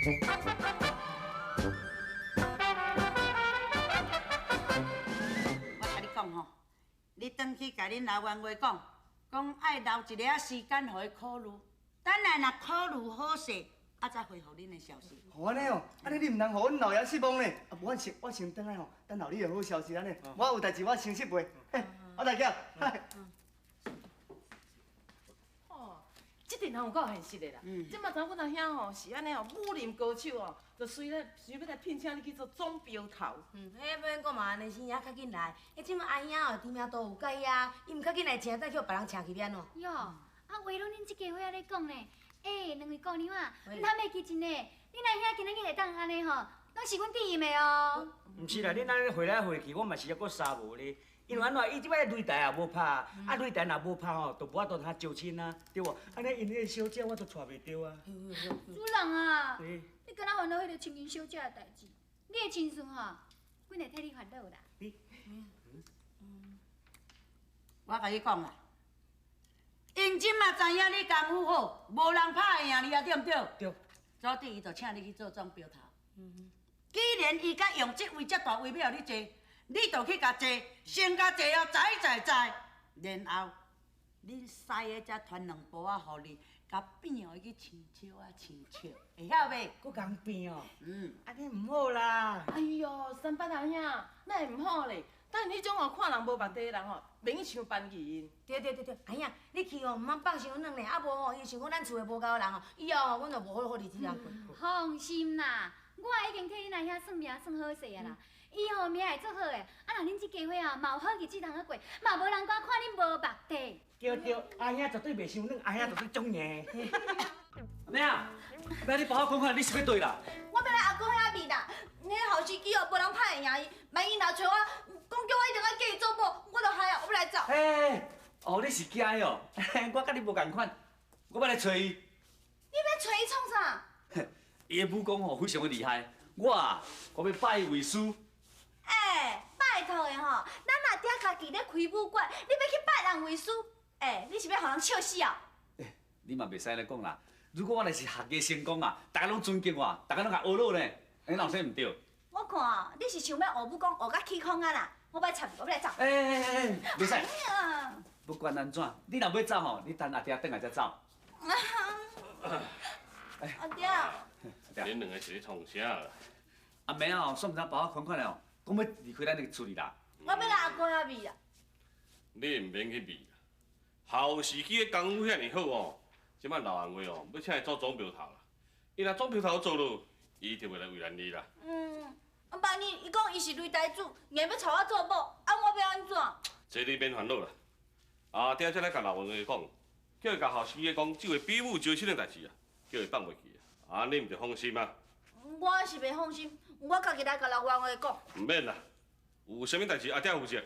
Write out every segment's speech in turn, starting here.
我共你講吼，你轉去共恁老冤家講，講愛留一下仔時間予伊考慮，等下若考慮好勢，啊才回覆恁的消息。予按呢哦，按呢你毋通予阮老爺失望呢。啊，無我先轉來吼，等候你的好消息按呢。我有代誌，我先失陪。嘿，我大叫。哦，這陣人有夠現實的啦。這馬知影阮阿兄吼是按呢哦，武林高手哦，就隨咧想欲來聘請你去做總標頭。嗯，彼免講嘛按呢，先也較緊來。彼這馬阿兄哦，知名度有夠遐，伊毋較緊來請，再去予別人請去欲按怎？喲，啊話攏恁這家伙仔咧講呢？欸，兩位姑娘啊，毋通袂記真呢。恁阿兄今仔日會當按呢吼，攏是阮甜言的哦。毋是啦，恁按呢回來回去，我嘛是猶閣捎無咧。因為按怎，伊這擺擂台也無拍，啊擂台若無拍吼，就無法度通招親啊，對無？按呢𪜶彼个小姐我都娶袂著啊。主人啊，你敢若煩惱彼个千金小姐的代誌？你的親事吼，阮會替你煩惱啦。你，我共你講啦，𪜶這馬知影你功夫好，無人拍會贏你啊，對毋對？對。所以伊就請你去做總標頭。既然伊敢用這位遮大位欲予你坐，你就去共坐，先共坐哦，坐坐坐，然後恁師的才傳兩步仔予你，共變予伊去穿笑啊穿笑，會曉袂？閣共變哦。嗯。按呢毋好啦。哎喲，三八阿兄，哪會毋好咧？等彼種哦，看人無目的的人吼，免去傷便宜𪜶。對對對對，阿兄，你去哦，毋通放傷軟呢，啊無吼，伊想講咱厝的無夠人吼，以後吼，阮就無好好日子通過。放心啦，我已經替恁阿兄算命算好勢啊啦。伊吼命會足好的，啊若恁這家伙啊，嘛有好日子通好過，嘛無人敢看恁無目的。對對，阿兄絕對袂傷軟，阿兄絕對足硬。阿妹啊，阿妹，你幫我看看，你是欲佗啦？我欲來阿哥遐面啦，彼个後司機哦，無人拍會贏伊，萬一若揣我，講叫我一定愛嫁伊做某，我就害啊，我欲來走。嘿，哦，你是驚伊哦？我佮你無仝款，我欲來揣伊。你欲揣伊創啥？伊的武功吼非常的厲害，我啊，我欲拜伊為師。欸，拜託的吼，咱阿爹家己咧開武館，你欲去拜人為師？欸，你是欲予人笑死哦？欸，你嘛袂使按呢講啦。如果我若是學藝成功啊，大家攏尊敬我，大家攏共學落呢，欸，哪有啥毋對？我看你是想欲學武功學甲起空啊啦！我欲插，我欲來走。欸欸欸欸，袂使。不管按怎，你若欲走吼，你等阿爹轉來才走。阿爹。恁兩个是咧創啥啦？阿妹仔吼，煞毋知包仔款款的哦，講欲離開咱的厝裡啦。我欲來阿哥遐面啦。你毋免去面啦，後司機的功夫遐爾好哦，這擺老紅話哦，欲請伊做總標頭啦。伊若總標頭做落，伊就袂來為難你啦。嗯，啊，萬一伊講伊是擂台主，硬欲娶我做某，啊，我欲按怎？這你免煩惱啦。阿爹才來共老紅話講，叫伊共後司機講，這回比武招親的代誌啊，叫伊放袂記啊。啊，你毋就放心啊？我是袂放心，我家己來共老冤話講。毋免啦，有啥物代誌阿爹負責。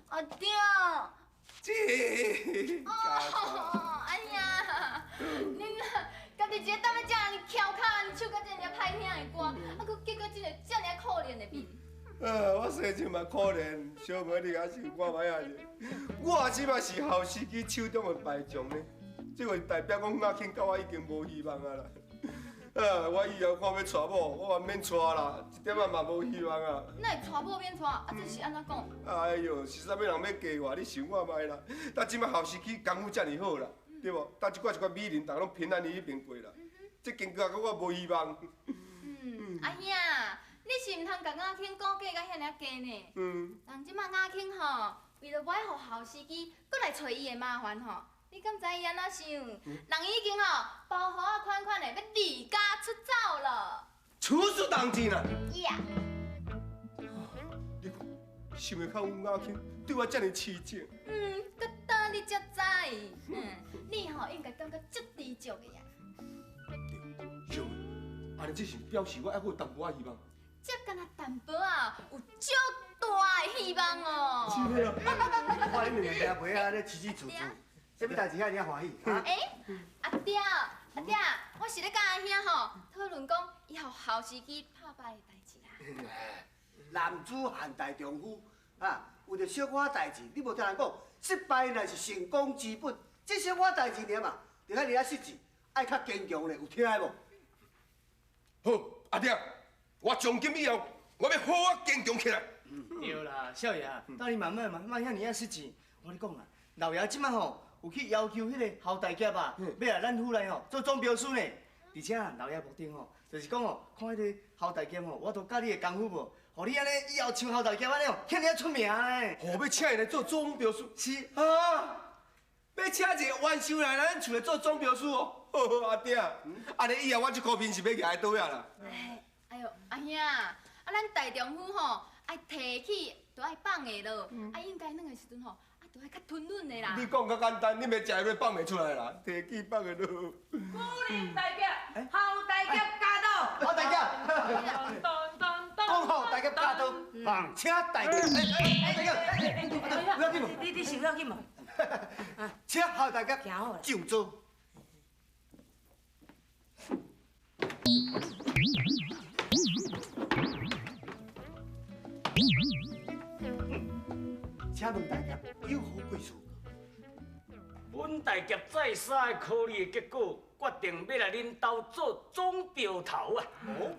阿爹。這。哦，哎呀，恁家己一个踮咧遮爾翹跤，唱甲遮爾歹聽的歌，啊，閣結果這個遮爾可憐的面。啊，我生就嘛可憐，小妹你還想看覓仔者？我這馬是鱟司機手中的敗將呢，這個代表講阿慶佮我已經無希望啊啦。啊，我以後看欲娶某，我嘛免娶啦，一點仔嘛無希望啊。哪會娶某免娶？啊，這是按怎講？哎喲，是啥物人欲嫁我？你想看覓啦？但這馬鱟司機功夫遮爾好啦，對無？但這寡一寡美人，逐个攏偏咱伊彼邊過啦。這經過我無希望。嗯，阿兄，你是毋通共阿慶估計甲遐爾低呢？人這馬阿慶吼，為著無愛予鱟司機閣來揣伊的麻煩吼，你敢知伊按怎想？人已經吼包袱仔款款的，欲離家出走了。處事當真啊！呀。你看，想袂到阮阿慶對我遮爾痴情。嗯，閣倒你才知。嗯，你吼應該感覺足知足的啊。對，小妹，按呢這是表示我猶閣有淡薄仔希望。這敢若淡薄仔，有足大的希望哦。真的啊！看恁兩个兄妹仔咧起起厝厝，啥物代誌遐爾歡喜？欸，阿爹，阿爹，我是咧佮阿兄吼討論講以後鱟司機拍敗的代誌啦。男子漢大丈夫，啊，有著小可代誌，你無聽人講，失敗乃是成功之本。這小可代誌爾嘛，著愛爾仔實際，愛較堅強咧，有聽無？好，阿爹，我從今以後，我欲好好堅強起來。對啦，少爺，等你慢慢慢慢遐爾仔失志。我跟你講啦，老爺這擺吼有去要求彼个侯大俠啊，欲來咱府內吼做總鏢師呢。而且老爺目的吼，就是講吼，看彼个侯大俠吼，我都教你的功夫無，予你按呢以後像侯大俠按呢吼，遐爾仔出名呢。吼，欲請伊來做總鏢師。是啊，欲請一个冤仇來咱厝內做總鏢師哦。好，阿爹，按呢以後我這箍面是欲徛佇佗位啦？哎喲，阿兄，啊，咱大丈夫吼，愛提起就愛放下囉，啊，應該軟的時陣吼，啊，就愛較吞軟的啦。你講較簡單，你袂食落放袂出來啦，提起放下落。武林大俠，侯大俠駕到。侯大俠。講好大俠駕到，請大俠，哎，大俠，不要緊無？你想要緊無？請侯大俠上座。請問大俠有何貴事？阮大俠再三的考慮的結果，決定欲來恁兜做總標頭啊！哦。